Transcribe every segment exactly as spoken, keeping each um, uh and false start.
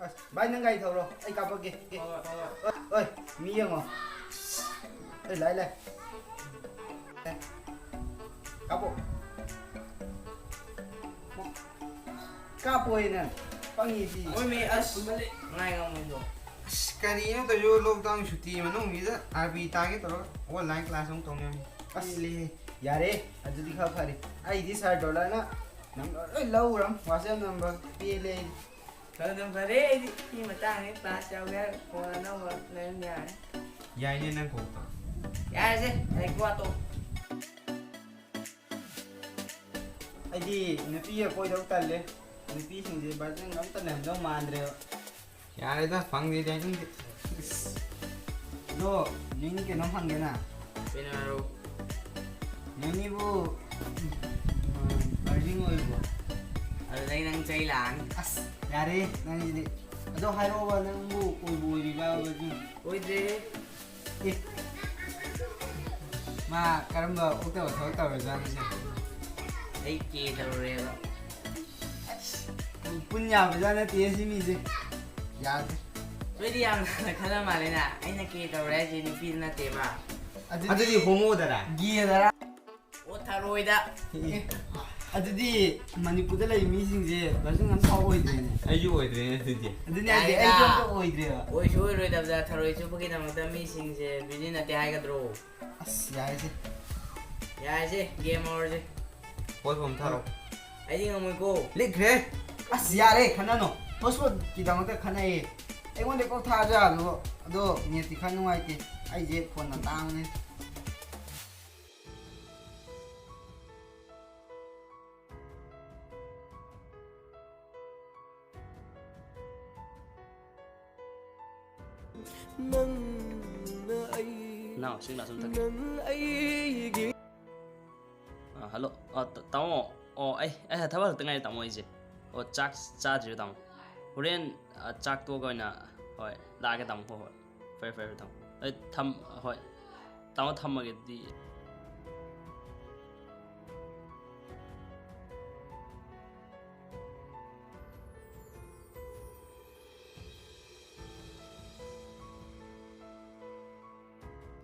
ꯑꯁ, ꯚꯥꯏ, ꯅꯪ ꯒꯥꯔꯤ ꯊꯧꯔꯣ, ꯑꯩ ꯀꯥꯞꯄꯛꯀꯦ꯫ ꯍꯣꯏ, ꯍꯣꯏ, ꯍꯣꯏ꯫ ꯑꯣꯏ, ꯃꯤ ꯌꯦꯡꯉꯣ꯫ ꯑꯩ ꯂꯥꯏ ꯂꯥꯏ꯫ ꯀꯥꯞꯄꯣ꯫ ꯀꯥꯞꯄꯣꯏ ꯅꯪ꯫ ꯄꯪꯉꯤꯗꯤ꯫ ꯍꯣꯏ, ꯃꯤ, ꯑꯁ, ꯉꯥꯏ ꯉꯝꯃꯣꯏꯗꯣ꯫ ꯑꯁ, ꯀꯔꯤꯅꯣ ꯇꯧꯔꯤꯁꯤꯕꯣ? ꯂꯣꯛꯗꯥꯎꯟ ꯁꯨꯇꯤ ꯃꯅꯨꯡꯁꯤꯗ ꯑꯥꯔ ꯕꯤ ꯇꯥꯒꯦ ꯇꯧꯔꯒ ꯑꯣꯟꯂꯥꯏꯟ ꯀ꯭ꯂꯥꯁ ꯑꯃꯨꯛ ꯇꯧꯅꯤꯡꯉꯤ꯫ ꯑꯁ, ꯂꯦ, ꯌꯥꯔꯦ, ꯑꯗꯨꯗꯤ ꯈꯔ ꯐꯔꯦ꯫ ꯑꯩꯗꯤ ꯁꯥꯔ ꯗꯣꯂꯔꯅ ꯅꯝꯕꯔ ꯂꯣꯏ ꯂꯧꯔꯝ, ꯋꯥꯆꯦꯞ ꯅꯝꯕꯔ ꯄꯦꯜꯂꯦ ꯑꯩꯗꯤ꯫ ꯐꯔꯦ, ꯑꯗꯨꯝ ꯐꯔꯦ, ꯑꯩꯗꯤ ꯁꯤ ꯃꯇꯥꯡꯁꯤ ꯀ꯭ꯂꯥꯁ ꯌꯥꯎꯒꯦ ꯍꯥꯏꯔ ꯐꯣꯟ ꯑꯅꯧꯕ ꯂꯩꯔꯝ ꯌꯥꯔꯦ꯫ ꯌꯥꯏꯅꯦ ꯅꯪ ꯀꯣꯛꯇꯣ꯫ ꯌꯥꯔꯦꯁꯦ, ꯂꯥꯏꯔꯤꯛꯀꯤ ꯋꯥ ꯇꯣꯛ꯫ ꯑꯩꯗꯤ ꯅꯨꯄꯤꯒ ꯀꯣꯏꯗꯧ ꯇꯜꯂꯦ꯫ ꯅꯨꯄꯤꯁꯤꯡꯁꯦ ꯚꯔꯖꯤꯟ ꯑꯝꯇ ꯂꯩꯔꯝꯗꯧ ꯃꯥꯟꯗ꯭ꯔꯦꯕ꯫ ꯌꯥꯔꯦꯗ, ꯐꯪꯗꯦꯗ ꯑꯩ ꯈꯪꯗꯦ꯫ ꯑꯗꯣ, ꯅꯤꯡ ꯀꯩꯅꯣꯝ ꯍꯪꯒꯦꯅ꯫ ꯀꯩꯅꯣ ꯍꯥꯏꯔꯣ꯫ ꯅꯪꯒꯤꯕꯨ, ꯎꯝ, ꯚꯔꯖꯤꯟ ꯑꯣꯏꯕ꯭ꯔꯣ? ꯑꯗꯨꯗꯩ ꯅꯪ ꯆꯩ ꯂꯥꯛꯑꯅꯤ꯫ ꯑꯁ, ꯌꯥꯔꯦ ꯅꯪꯒꯤꯗꯤ꯫ ꯑꯗꯣ ꯍꯥꯏꯔꯛꯑꯣꯕ, ꯅꯪꯕꯨ ꯑꯣꯏꯕꯨ ꯑꯣꯏꯔꯤꯕ ꯚꯔꯖꯤꯟ? ꯑꯣꯏꯗ꯭ꯔꯦ꯫ ꯑꯦ꯫ ꯃꯥ ꯀꯔꯝꯕ ꯑꯣꯛꯇꯕ ꯊꯕꯛ ꯇꯧꯔꯖꯥꯠꯅꯣ ꯁꯦ? ꯑꯩ ꯀꯦ ꯇꯧꯔꯨꯔꯦꯕ꯫ ꯑꯁ, ꯄꯨꯟ ꯌꯥꯕꯖꯥꯠ ꯅꯠꯇꯦ ꯁꯤ ꯃꯤꯁꯦ꯫ ꯌꯥꯗ꯭ꯔꯦ꯫ ꯅꯣꯏꯗꯤ ꯌꯥꯝꯅ ꯈꯜꯂ ꯃꯥꯜꯂꯦꯅ꯫ ꯑꯩꯅ ꯀꯦ ꯇꯧꯔꯦ ꯍꯥꯏꯁꯦ ꯅꯨꯄꯤꯗ ꯅꯠꯇꯦꯕ꯫ ꯑꯗꯨꯗꯤ ꯑꯗꯨꯗꯤ ꯍꯣꯃꯣꯗꯔꯥ? ꯒꯦꯗꯔꯥ? ꯑꯣ, ꯊꯔꯣꯏꯗ꯫ ꯑꯦ, ꯑꯗꯨꯗꯤ ꯃꯅꯤꯄꯨꯔꯗ ꯂꯩꯔꯤꯕ ꯃꯤꯁꯤꯡꯁꯦ ꯚꯔꯖꯤꯟ ꯑꯝꯐꯥꯎ ꯑꯣꯏꯗ꯭ꯔꯦꯅꯦ꯫ ꯑꯩꯁꯨ ꯑꯣꯏꯗ꯭ꯔꯦꯅꯦ ꯑꯗꯨꯗꯤ꯫ ꯑꯗꯨꯅꯦ ꯍꯥꯏꯁꯦ, ꯌꯥꯔꯦꯗ꯫ ꯑꯩꯁꯨ ꯑꯝꯇ ꯑꯣꯏꯗ꯭ꯔꯦꯕ꯫ ꯑꯣꯏꯁꯨ ꯑꯣꯏꯔꯣꯏꯗꯕꯗ ꯊꯔꯣꯏ ꯆꯨꯞꯄꯒꯤꯗꯃꯛꯇ ꯃꯤꯁꯤꯡꯁꯦ ꯚꯔꯖꯤꯟ ꯅꯠꯇꯦ ꯍꯥꯏꯒꯗ꯭ꯔꯣ? ꯑꯁ, ꯌꯥꯔꯦꯁꯦ꯫ ꯌꯥꯔꯦꯁꯦ, ꯒꯦꯝ ꯑꯣꯚꯔꯁꯦ꯫ ꯍꯣꯏ, ꯐꯣꯝ ꯊꯥꯔꯣ꯫ ꯑꯩꯗꯤ ꯉꯝꯃꯣꯏꯀꯣ꯫ ꯂꯤꯛꯈ꯭ꯔꯦ꯫ ꯑꯁ, ꯌꯥꯔꯦ, ꯈꯟꯅꯅꯣ꯫ ꯍꯣꯠꯁꯄꯣꯠꯀꯤꯗꯃꯛꯇ ꯈꯟꯅꯩꯌꯦ꯫ ꯑꯩꯉꯣꯟꯗ ꯀꯣꯛ ꯊꯥꯔꯁꯨ ꯌꯥꯕꯗꯨꯕꯨ꯫ ꯑꯗꯣ ꯅꯦꯠꯇꯤ ꯈꯔ ꯅꯨꯡꯉꯥꯏꯇꯦ꯫ ꯑꯩꯁꯦ ꯐꯣꯟ ꯑꯇꯥꯡꯕꯅꯦ꯫ ꯅꯪꯅ ꯑꯩ ꯅꯥꯎ, ꯁꯤꯡ ꯒ꯭ꯂꯥꯁ ꯑꯝ ꯊꯛꯀꯦ꯫ ꯅꯪ ꯑꯩꯒꯤ ꯑ, ꯍꯜꯂꯣ꯫ ꯑ, ꯇ-, ꯇꯥꯃꯣ꯫ ꯑꯣ, ꯑꯩ, ꯑꯩ ꯊꯕꯛ ꯍꯜꯂꯛꯇ ꯉꯥꯏꯔꯤ, ꯇꯥꯃꯣ, ꯑꯩꯁꯦ꯫ ꯑꯣ, ꯆꯥꯛ ꯆꯥꯗ꯭ꯔꯤꯕ, ꯇꯥꯃꯣ? ꯍꯣꯔꯦꯟ, ꯑ, ꯆꯥꯛ ꯇꯣꯛꯑꯒ ꯑꯣꯏꯅ, ꯍꯣꯏ, ꯂꯥꯛꯑꯒꯦ, ꯇꯥꯃꯣ꯫ ꯍꯣꯏ, ꯍꯣꯏ꯫ ꯐꯔꯦ, ꯐꯔꯦ, ꯐꯔꯦ, ꯇꯥꯃꯣ꯫ ꯑꯩ ꯊꯝ-, ꯍꯣꯏ꯫ ꯇꯥꯃꯣ, ꯊꯝꯃꯒꯦ ꯑꯗꯨꯗꯤ꯫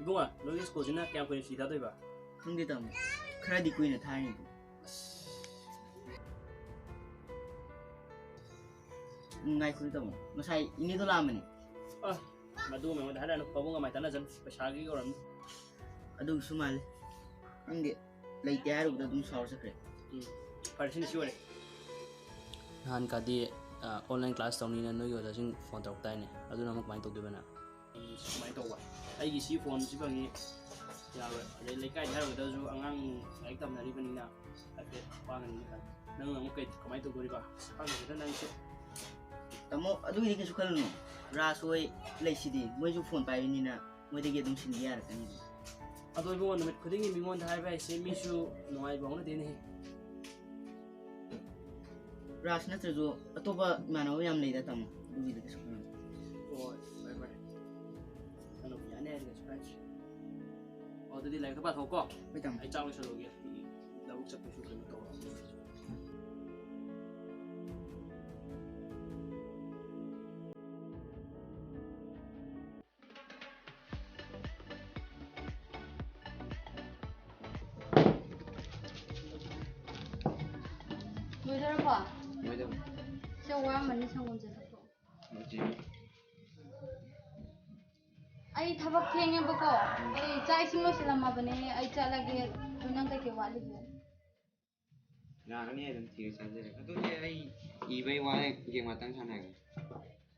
ꯏꯕꯨꯡꯉꯣ, ꯅꯣꯏꯒꯤ ꯁ꯭ꯀꯨꯜꯁꯤꯅ ꯀꯌꯥꯝ ꯀꯨꯏꯅ ꯁꯨꯇꯤ ꯊꯥꯗꯣꯏꯕ? ꯈꯪꯗꯦ ꯇꯥꯃꯣ, ꯈꯔꯗꯤ ꯀꯨꯏꯅ ꯊꯥꯔꯅꯤ꯫ ꯑꯁ꯫ ꯎꯝ, ꯉꯥꯏꯈꯣ ꯇꯥꯃꯣ, ꯉꯁꯥꯏ ꯏꯅꯦꯗꯣ ꯂꯥꯛꯑꯝꯕꯅꯦ꯫ ꯑ, ꯃꯗꯨ ꯑꯃ ꯑꯩꯉꯣꯟꯗ ꯍꯥꯏꯔꯛꯑꯅꯨ, ꯄꯥꯕꯨꯡꯒ ꯃꯥꯏ ꯇꯥꯟꯅꯖꯅꯨ, ꯄꯩꯁꯥꯒꯤ ꯑꯣꯏꯔꯝꯅꯤ꯫ ꯑꯗꯨꯒꯤꯁꯨ ꯃꯥꯜꯂꯦ꯫ ꯈꯪꯗꯦ, ꯂꯩꯇꯦ ꯍꯥꯏꯔꯨꯕꯗ ꯑꯗꯨꯝ ꯁꯥꯎꯔ ꯆꯠꯈ꯭ꯔꯦ꯫ ꯎꯝ, ꯐꯔꯦ, ꯁꯤꯅ ꯁꯤ ꯑꯣꯏꯔꯦ꯫ ꯅꯍꯥꯟ ꯀꯥꯗꯤ, ꯑ, online class ꯇꯧꯅꯤꯅ ꯅꯣꯏꯒꯤ ꯑꯣꯖꯥꯁꯤꯡ phone ꯇꯧꯔꯛꯇꯥꯏꯅꯦ, ꯑꯗꯨꯅ ꯑꯃꯨꯛ ꯀꯃꯥꯏꯅ ꯇꯧꯗꯣꯏꯕ ꯅꯪ? ꯁꯨꯃꯥꯏꯅ ꯇꯧꯕ, ꯑꯩꯒꯤ ꯁꯤ phoneꯁꯤ ꯐꯪꯉꯤ, ꯌꯥꯔꯣꯏ꯫ ꯑꯗꯩ ꯂꯩꯀꯥꯏꯗ ꯍꯥꯏꯔꯨꯒꯗꯕꯁꯨ ꯑꯉꯥꯡ ꯂꯥꯏꯔꯤꯛ ꯇꯝꯅꯔꯤꯕꯅꯤꯅ ꯍꯥꯏꯐꯦꯠ ꯄꯥꯡꯉꯅꯤ꯫ ꯅꯪꯅ ꯑꯃꯨꯛ ꯀꯩ, ꯀꯃꯥꯏꯅ ꯇꯧꯗꯣꯔꯤꯕ? ꯑꯁ, ꯈꯪꯗꯦꯗ ꯅꯪꯁꯦ꯫ ꯇꯥꯃꯣ, ꯑꯗꯨꯒꯤꯗꯤ ꯀꯩꯁꯨ ꯈꯜꯂꯨꯅꯨ꯫ ꯔꯥꯖ ꯍꯣꯏ ꯂꯩꯁꯤꯗꯤ, ꯃꯣꯏꯁꯨ phone ꯄꯥꯏꯕꯅꯤꯅ ꯃꯣꯏꯗꯒꯤ ꯑꯗꯨꯝ ꯁꯤꯟꯕ ꯌꯥꯔꯛꯀꯅꯤ꯫ ꯑꯗꯣ ꯏꯕꯨꯡꯉꯣ, ꯅꯨꯃꯤꯠ ꯈꯨꯗꯤꯡꯒꯤ ꯃꯤꯉꯣꯟꯗ ꯍꯥꯏꯕ ꯍꯥꯏꯁꯦ ꯃꯤꯁꯨ ꯅꯨꯡꯉꯥꯏꯕ ꯍꯧꯅꯗꯦꯅꯦ꯫ ꯔꯥꯖ ꯅꯠꯇ꯭ꯔꯁꯨ ꯑꯇꯣꯞꯄ ꯏꯃꯥꯟꯅꯕ ꯌꯥꯝ ꯂꯩꯗ ꯇꯥꯃꯣ, ꯑꯗꯨꯒꯤꯗꯤ ꯀꯩꯁꯨ ꯈꯜꯂꯨꯅꯨ꯫ ꯍꯣꯏ, ꯐꯔꯦ, ꯐꯔꯦ꯫ ꯅꯪꯅꯕꯨ ꯌꯥꯅꯤ ꯍꯥꯏꯔꯗꯤ ꯀꯩꯁꯨ ꯀꯥꯏꯗ꯭ꯔꯦ꯫ ꯑꯣ, ꯑꯗꯨꯗꯤ ꯂꯥꯏꯔꯤꯛꯇꯣ ꯄꯥꯊꯣꯛꯑꯣꯀꯣ꯫ ꯍꯣꯏ, ꯇꯥꯃꯣ꯫ ꯑꯩ ꯆꯥꯛ ꯂꯣꯏꯁꯜꯂꯨꯒꯦ꯫ ꯎꯝ, ꯂꯧꯕꯨꯛ ꯆꯠꯄꯁꯨ ꯀꯩꯅꯣ ꯇꯧꯔꯕꯅꯤꯅ꯫ ꯂꯣꯏꯗꯣꯔꯕꯣ? ꯂꯣꯏꯗꯧꯔꯦ꯫ ꯁꯦ, ꯋꯥꯔꯝꯃꯅꯤ, ꯁꯪꯒꯣꯝꯁꯦ ꯊꯛꯇꯣꯛꯑꯣ꯫ ꯃꯆꯦ꯫ ꯑꯩ ꯊꯕꯛ ꯊꯦꯡꯉꯦꯕꯀꯣ꯫ ꯑꯩ ꯆꯥꯛ ꯏꯁꯤꯡ ꯂꯣꯏꯁꯤꯜꯂꯝꯃꯕꯅꯦ, ꯑꯩ ꯆꯠꯂꯒꯦ꯫ ꯑꯗꯨ ꯅꯪ ꯀꯩꯀꯩ ꯋꯥꯠꯂꯤꯒꯦ? ꯌꯥꯒꯅꯤ, ꯑꯗꯨꯝ ꯊꯤꯔ ꯆꯥꯖꯔꯦ꯫ ꯑꯗꯨꯗꯤ ꯑꯩ ꯏꯕꯩ ꯋꯥꯔꯦ, game ꯉꯥꯛꯇꯪ ꯁꯥꯟꯅꯒꯦ꯫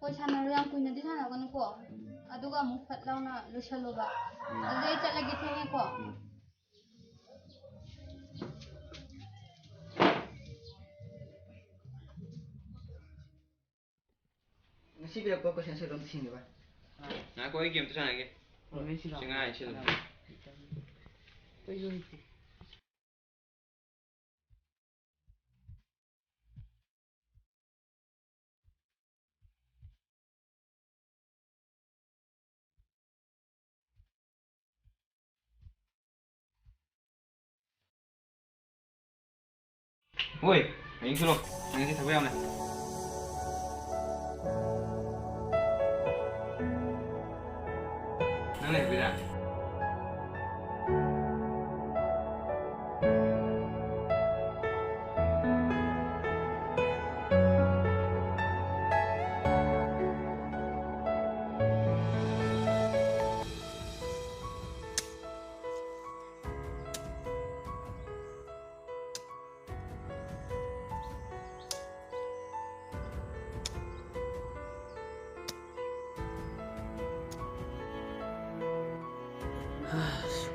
ꯍꯣꯏ, ꯁꯥꯟꯅꯔꯣ, ꯌꯥꯝ ꯀꯨꯏꯅꯗꯤ ꯁꯥꯟꯅꯒꯅꯨꯀꯣ꯫ ꯎꯝ꯫ ꯑꯗꯨꯒ ꯑꯃꯨꯛ ꯐꯠ ꯂꯥꯎꯅ ꯂꯣꯏꯁꯜꯂꯣꯕ꯫ ꯎꯝ꯫ ꯑꯗꯨꯗꯤ ꯑꯩ ꯆꯠꯂꯒꯦ, ꯊꯦꯡꯉꯦꯀꯣ꯫ ꯎꯝ꯫ ꯉꯁꯤ ꯄꯤꯔꯛꯄ question answer ꯗꯣ ꯑꯝꯇ ꯁꯤꯡꯒꯦ ꯚꯥꯏ꯫ ꯉꯥꯏꯈꯣ, ꯑꯩ game ꯑꯝꯇ ꯁꯥꯟꯅꯒꯦ꯫ ꯍꯣꯏ, ꯁꯤ ꯂꯥꯛꯑꯣ꯫ ꯁꯤ ꯉꯥꯏ, ꯁꯤ ꯂꯥꯛꯑꯣ꯫ ꯑꯩꯁꯨ ꯍꯩꯇꯦ꯫ ꯍꯣꯏ, ꯍꯌꯦꯡ ꯁꯤꯜꯂꯣ꯫ ꯍꯌꯦꯡꯁꯦ ꯊꯕꯛ ꯌꯥꯝ ꯂꯩ꯫ ꯅꯪ ꯂꯩꯍꯧꯕꯤꯔꯥ?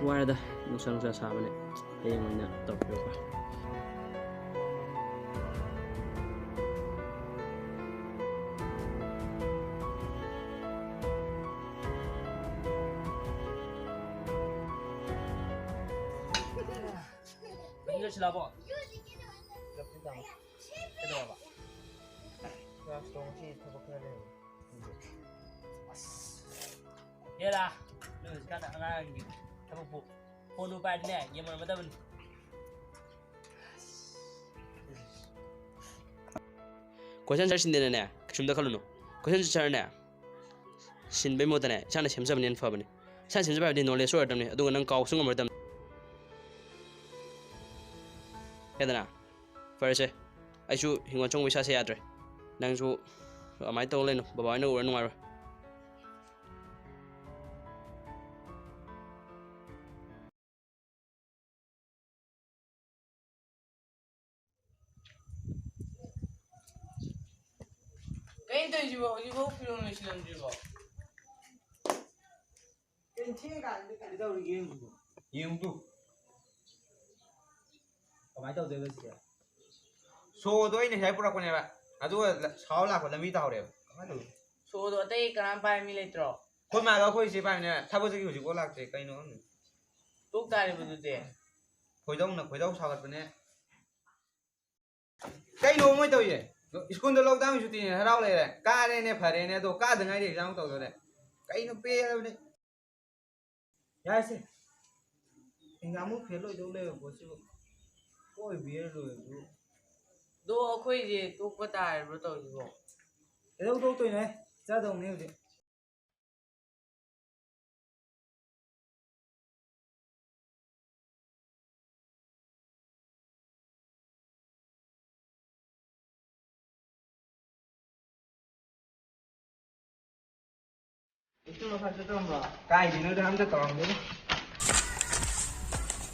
ꯋꯥꯔꯦꯗ, ꯅꯨꯡꯁꯥ ꯅꯨꯡꯁꯥ ꯁꯥꯕꯅꯦ꯫ ꯍꯌꯦꯡ ꯑꯣꯏꯅ ꯇꯧꯔꯛꯀꯦꯀꯣ꯫ ꯃꯍꯤ ꯂꯣꯏꯁꯤꯜꯂꯛꯑꯕꯣ? ꯀꯩꯗꯧꯔꯕ? ꯀ꯭ꯂꯥꯁꯇꯣ ꯉꯁꯤ ꯊꯕꯛ ꯈꯔ ꯂꯩꯕ꯫ ꯑꯁ꯫ ꯍꯦꯔꯥ, ꯅꯣꯏ ꯍꯧꯖꯤꯛꯀꯥꯟ ꯑꯉꯥꯡꯒꯤ ꯊꯕꯛꯄꯨ ꯐꯣꯟꯕꯨ ꯄꯥꯏꯔꯗꯤꯅꯦ, ꯒꯦꯝ ꯑꯣꯏꯔꯝꯃꯗꯕꯅꯤ꯫ Question answer ꯁꯤꯟꯗꯦꯅꯅꯦ, ꯀꯩꯁꯨꯝꯇ ꯈꯜꯂꯨꯅꯨ꯫ Question answer ꯅꯦ, ꯁꯤꯟꯕꯩ ꯃꯍꯨꯠꯇꯅꯦ, ꯏꯁꯥꯅ ꯁꯦꯝꯖꯕꯅ ꯍꯦꯟꯅ ꯐꯕꯅꯤ꯫ ꯏꯁꯥꯅ ꯁꯦꯝꯖꯕ ꯍꯥꯏꯕꯗꯤ knowledge ꯑꯣꯏꯔꯗꯕꯅꯤ, ꯑꯗꯨꯒ ꯅꯪ ꯀꯥꯎꯁꯨ ꯉꯝꯃꯔꯣꯏꯗꯕꯅꯤ꯫ ꯌꯥꯗꯅ? ꯐꯔꯦꯁꯦ, ꯑꯩꯁꯨ ꯍꯤꯡꯒꯣꯜ ꯆꯪꯕ ꯏꯁꯥꯁꯦ ꯌꯥꯗ꯭ꯔꯦ꯫ ꯅꯪꯁꯨ ꯑꯗꯨꯃꯥꯏꯅ ꯇꯧ ꯂꯩꯅꯨ, ꯕꯕꯥ ꯍꯣꯏꯅ ꯎꯔ ꯅꯨꯡꯉꯥꯏꯔꯣꯏ꯫ ꯀꯩꯅꯣ ꯇꯧꯔꯤꯁꯤꯕꯣ? ꯍꯧꯖꯤꯛꯐꯥꯎ ꯐꯤꯔꯣꯜ ꯂꯣꯏꯁꯤꯜꯂꯝꯗ꯭ꯔꯤꯕꯣ? ꯀꯩꯅꯣ ꯊꯦꯡꯉꯀꯥꯟꯁꯤꯗ ꯀꯩꯅꯣ ꯇꯧꯔꯤꯒꯦ ꯌꯦꯡꯉꯨ꯫ ꯌꯦꯡꯉꯨ ꯇꯨ꯫ ꯀꯃꯥꯏꯅ ꯇꯧꯗꯣꯏꯕ ꯁꯤꯗꯤ? ꯁꯣꯗꯣ ꯑꯩꯅ ꯉꯁꯥꯏ ꯄꯨꯔꯛꯄꯅꯦꯕ꯫ ꯑꯗꯨꯒ ꯂ-, ꯁꯥꯎ ꯂꯥꯛꯄ ꯂꯝꯕꯤ ꯇꯥꯍꯧꯔꯦꯕ꯫ ꯀꯃꯥꯏꯅ ꯇꯧꯅꯤ? ꯁꯣꯗꯣ ꯑꯇꯩ ꯀꯅꯥꯝ ꯄꯥꯏꯕ ꯃꯤ ꯂꯩꯇ꯭ꯔꯣ? ꯑꯩꯈꯣꯏ ꯃꯥꯒ ꯑꯩꯈꯣꯏ ꯏꯆꯦ ꯄꯥꯏꯕꯅꯦ꯫ ꯊꯕꯛ ꯆꯠꯈꯤ ꯍꯧꯖꯤꯛꯐꯥꯎ ꯂꯥꯛꯇ꯭ꯔꯤ꯫ ꯀꯩꯅꯣ ꯈꯪꯗꯦ꯫ ꯇꯣꯛ ꯇꯥꯔꯦꯕ ꯑꯗꯨꯗꯤ꯫ ꯈꯣꯏꯗꯧꯅ ꯈꯣꯏꯗꯧ ꯁꯥꯎꯒꯠꯄꯅꯦ꯫ ꯀꯩꯅꯣ ꯃꯣꯏ ꯇꯧꯔꯤꯁꯦ? ꯁ꯭ꯀꯨꯜꯗ ꯂꯧꯗꯥꯡ ꯁꯨꯇꯤꯅꯦ, ꯍꯔꯥꯎ ꯂꯩꯔꯦ꯫ ꯀꯥꯔꯦꯅꯦ, ꯐꯔꯦꯅꯦ, ꯑꯗꯣ ꯀꯥꯗ ꯉꯥꯏꯔꯤ ꯑꯦꯛꯖꯥꯝ ꯇꯧꯗꯣꯔꯦ꯫ ꯀꯩꯅꯣ ꯄꯦꯜꯂꯕꯅꯦ꯫ ꯌꯥꯔꯦꯁꯦ꯫ ꯑꯦꯛꯖꯥꯝꯕꯨ ꯐꯦꯜ ꯑꯣꯏꯗꯧ ꯂꯩꯕ ꯄꯣꯠꯁꯤꯕꯨ꯫ ꯀꯣꯏ ꯕꯤ ꯑꯦ ꯂꯣꯏꯕꯗꯨ꯫ ꯑꯗꯣ ꯑꯩꯈꯣꯏꯁꯦ ꯇꯣꯛꯄ ꯇꯥꯔꯕ꯭ꯔꯣ ꯇꯧꯔꯤꯁꯤꯕꯣ? ꯀꯩꯗꯧ ꯇꯣꯛꯇꯣꯏꯅꯣꯍꯦ? ꯆꯥꯗꯧꯅꯤ ꯍꯧꯖꯤꯛ꯫ ꯀꯥꯏꯗꯩꯅꯣꯗ ꯑꯝꯇ ꯇꯧꯔꯝꯗꯦꯗ꯫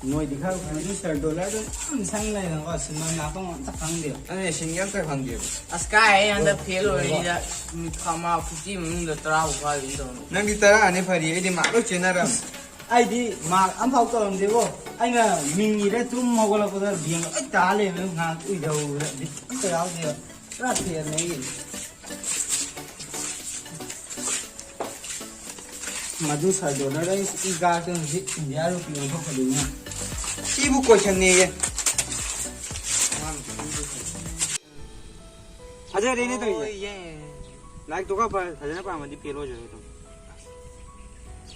ꯅꯣꯏꯗꯤ ꯈꯔ ꯐꯪꯉꯤ, ꯁꯥꯔ, ꯗꯣꯂꯔꯗꯣ ꯌꯥꯝ ꯁꯪ ꯂꯩꯔꯝꯃꯦꯀꯣ, ꯁꯤꯟꯐꯝ ꯂꯥꯛꯐꯝ ꯑꯝꯇ ꯈꯪꯗꯦꯕ꯫ ꯑꯗꯨꯅꯦ, ꯁꯤꯟꯒꯦ ꯑꯝꯇ ꯈꯪꯗꯦꯕ꯫ ꯑꯁ, ꯀꯥꯏ, ꯑꯩ ꯍꯟꯗꯛ ꯐꯦꯜ ꯑꯣꯏꯔꯤꯗ, ꯅꯨꯃꯤꯠ ꯃꯉꯥ, ꯐꯤꯐꯇꯤ ꯃꯅꯨꯡꯗ ꯇꯔꯥꯐꯥꯎ ꯐꯥꯗꯣꯏꯅꯤ ꯇꯧꯔꯝꯃꯤ꯫ ꯅꯪꯗꯤ ꯇꯔꯥꯅꯤ ꯐꯔꯤ, ꯑꯩꯗꯤ ꯃꯥꯔꯛ ꯂꯣꯏ ꯆꯦꯟꯅꯔꯝ꯫ ꯑꯩꯗꯤ ꯃꯥꯔꯛ ꯑꯝꯐꯥꯎ ꯇꯧꯔꯝꯗꯦꯕꯣ꯫ ꯑꯩꯅ ꯃꯤꯡ ꯏꯔꯦ, ꯇꯨꯝ ꯍꯧꯒꯠꯂꯛꯄꯗ ꯕꯦꯡ ꯂꯣꯏ ꯇꯥ ꯂꯩꯔꯝꯃꯦ꯫ ꯉꯥꯏꯍꯥꯛ ꯎꯏꯊꯍꯧꯕꯗ ꯕꯤꯠ ꯑꯝꯇ ꯌꯥꯎꯗꯦꯕ꯫ ꯄꯨꯔꯥ ꯐꯦꯜꯅꯦ ꯑꯩꯒꯤ꯫ ꯃꯗꯨ ꯁꯥꯏꯗꯣꯛꯅꯔ ꯏ ꯀꯥꯔꯛꯇꯅ ꯍꯧꯖꯤꯛ ꯏꯟꯗꯤꯌꯥ ꯔꯨꯄꯤ ꯑꯣꯟꯊꯣꯛꯀꯗꯣꯏꯅꯤ꯫ ꯁꯤꯕꯨ ꯀꯣꯏꯁꯟꯅꯦꯌꯦ꯫ ꯐꯖꯔꯦꯅꯦ ꯇꯧꯔꯤꯁꯦ꯫ ꯂꯥꯏꯔꯤꯛꯇꯨꯒ ꯐ-, ꯐꯖꯅ ꯄꯥꯝꯃꯗꯤ ꯐꯦꯜ ꯑꯣꯏꯖꯔꯣꯏ ꯑꯗꯨꯝ꯫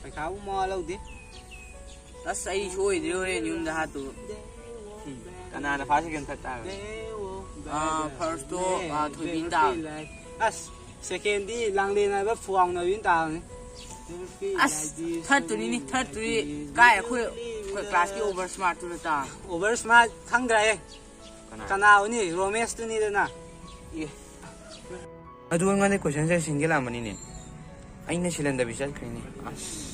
ꯄꯩꯈꯥꯕꯨ ꯃꯋꯥ ꯂꯧꯗꯦ꯫ ꯑꯁ, ꯑꯩ ꯁꯣꯏꯗ꯭ꯔꯦ ꯍꯣꯔꯦꯟ ꯌꯨꯝꯗ ꯍꯥꯠꯇꯨ꯫ ꯎꯝ꯫ ꯀꯅꯥꯅ ꯐꯥꯔꯁ ꯁꯦꯀꯦꯟ ꯊꯥꯔꯠ ꯇꯥꯔꯒꯦ? ꯑꯥ, ꯐꯥꯔꯁꯇꯣ, ꯑꯥ, ꯊꯣꯏꯕꯤꯅ ꯇꯥꯕꯅꯦ꯫ ꯑꯁ, ꯁꯦꯀꯦꯟꯗꯤ ꯂꯥꯡꯂꯦꯟ ꯍꯥꯏꯕ ꯐꯨꯋꯥꯡꯅꯕꯤꯅ ꯇꯥꯕꯅꯤ꯫ ꯑꯁ, ꯊꯥꯔꯠꯇꯨꯅꯤꯅꯦ, ꯊꯥꯔꯠꯇꯨꯗꯤ ꯀꯥꯏ ꯑꯩꯈꯣꯏ, ꯑꯩꯈꯣꯏ ꯀ꯭ꯂꯥꯁꯀꯤ ꯑꯣꯚꯔ ꯁ꯭ꯃꯥꯔꯠꯇꯨꯅ ꯇꯥꯕꯅꯤ꯫ ꯑꯣꯚꯔ ꯁ꯭ꯃꯥꯔꯠ ꯈꯪꯗ꯭ꯔꯦ꯫ ꯀꯅꯥ? ꯀꯅꯥ ꯑꯣꯏꯅꯤ? ꯔꯣꯃꯦꯁꯇꯨꯅꯤꯗꯅ꯫ ꯑꯦ꯫ ꯑꯗꯨ ꯑꯩꯉꯣꯟꯗ ꯀꯣꯏꯁꯟꯁꯦ ꯁꯤꯟꯒꯦ ꯂꯥꯛꯑꯝꯕꯅꯤꯅꯦ꯫ ꯑꯩꯅ ꯁꯤꯜꯍꯟꯗꯕꯤ ꯆꯠꯈ꯭ꯔꯦꯅꯦ꯫ ꯑꯁ꯫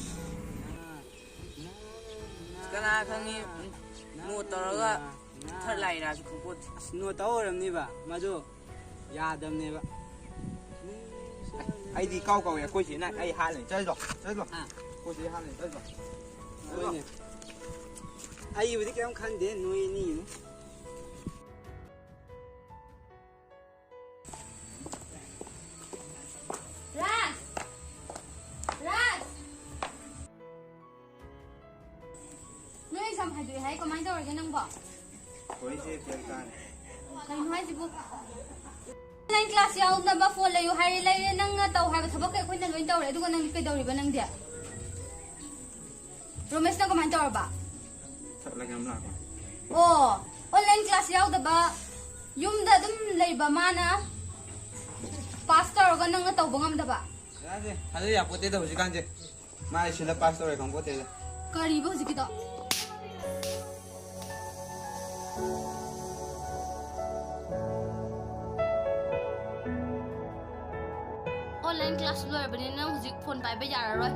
ꯀꯅꯥ ꯈꯪꯉꯤ, ꯅꯣꯠ ꯇꯧꯔꯒ ꯊꯥꯔꯠ ꯂꯥꯛꯏꯔꯥꯁꯨ ꯈꯪꯄꯣꯠꯇꯦ꯫ ꯑꯁ, ꯅꯣꯠ ꯇꯧ ꯑꯣꯏꯔꯝꯅꯤꯕ, ꯃꯗꯨ ꯌꯥꯗꯕꯅꯦꯕ꯫ ꯑꯩꯗꯤ ꯏꯀꯥꯎ ꯀꯥꯎꯏ, ꯑꯩꯈꯣꯏ ꯆꯦꯅ ꯑꯩ ꯍꯥꯠꯂꯅꯤ꯫ ꯆꯠꯂꯣ, ꯆꯠꯂꯣ꯫ ꯍꯥ? ꯑꯩꯈꯣꯏ ꯆꯦ ꯍꯥꯠꯂꯅꯤ, ꯆꯠꯂꯣ꯫ ꯆꯠꯂꯣ꯫ ꯍꯣꯏꯅꯦ꯫ ꯑꯩꯕꯨꯗꯤ ꯀꯩꯝ ꯈꯟꯗꯦ, ꯅꯣꯏ ꯑꯅꯤꯅꯦ꯫ ꯔꯥꯖ! ꯔꯥꯖ! ꯅꯣꯏ ꯑꯦꯛꯖꯥꯝ ꯍꯥꯏꯗꯣꯛꯑꯦ ꯍꯥꯏ, ꯀꯃꯥꯏꯅ ꯇꯧꯔꯒꯦ ꯅꯪꯕꯣ? ꯍꯣꯏ, ꯏꯆꯦ, ꯐꯦꯜ ꯇꯥꯔꯦ꯫ ꯀꯩꯅꯣ ꯍꯥꯏꯁꯤꯕꯨ? ꯑꯣꯟꯂꯥꯏꯟ ꯀ꯭ꯂꯥꯁ ꯌꯥꯎꯅꯕ ꯐꯣꯟ ꯂꯩꯌꯨ ꯍꯥꯏꯔꯦ, ꯂꯩꯔꯦ, ꯅꯪꯅ ꯇꯧ ꯍꯥꯏꯕ ꯊꯕꯛ ꯑꯩꯈꯣꯏꯅ ꯂꯣꯏ ꯇꯧꯔꯦ, ꯑꯗꯨꯒ ꯅꯪꯗꯤ ꯀꯩꯗꯧꯔꯤꯕ ꯅꯪꯗꯤ? ꯔꯣꯃꯦꯁꯅ ꯀꯃꯥꯏꯅ ꯇꯧꯔꯕ? ꯆꯠꯂꯒꯦ ꯑꯃ ꯂꯥꯛꯄ꯫ ꯑꯣ, ꯑꯣꯟꯂꯥꯏꯟ ꯀ꯭ꯂꯥꯁ ꯌꯥꯎꯗꯕ, ꯌꯨꯝꯗ ꯑꯗꯨꯝ ꯂꯩꯕ ꯃꯥꯅ ꯄꯥꯁ ꯇꯧꯔꯒ ꯅꯪꯅ ꯇꯧꯕ ꯉꯝꯗꯕ? ꯌꯥꯗꯦ, ꯊꯥꯖ ꯌꯥꯄꯣꯠꯇꯦꯗ ꯍꯧꯖꯤꯛꯀꯥꯟꯁꯦ꯫ ꯃꯥ ꯑꯩ ꯁꯤꯗ ꯄꯥꯁ ꯇꯧꯔꯦ ꯈꯪꯄꯣꯠꯇꯦꯗ꯫ ꯀꯔꯤꯕ ꯍꯧꯖꯤꯛꯀꯤꯗꯣ? ꯑꯣꯟꯂꯥꯏꯟ ꯀ꯭ꯂꯥꯁ ꯂꯣꯏꯔꯕꯅꯤꯅ ꯅꯪ ꯍꯧꯖꯤꯛ ꯐꯣꯟ ꯄꯥꯏꯕ ꯌꯥꯔꯔꯣꯏ꯫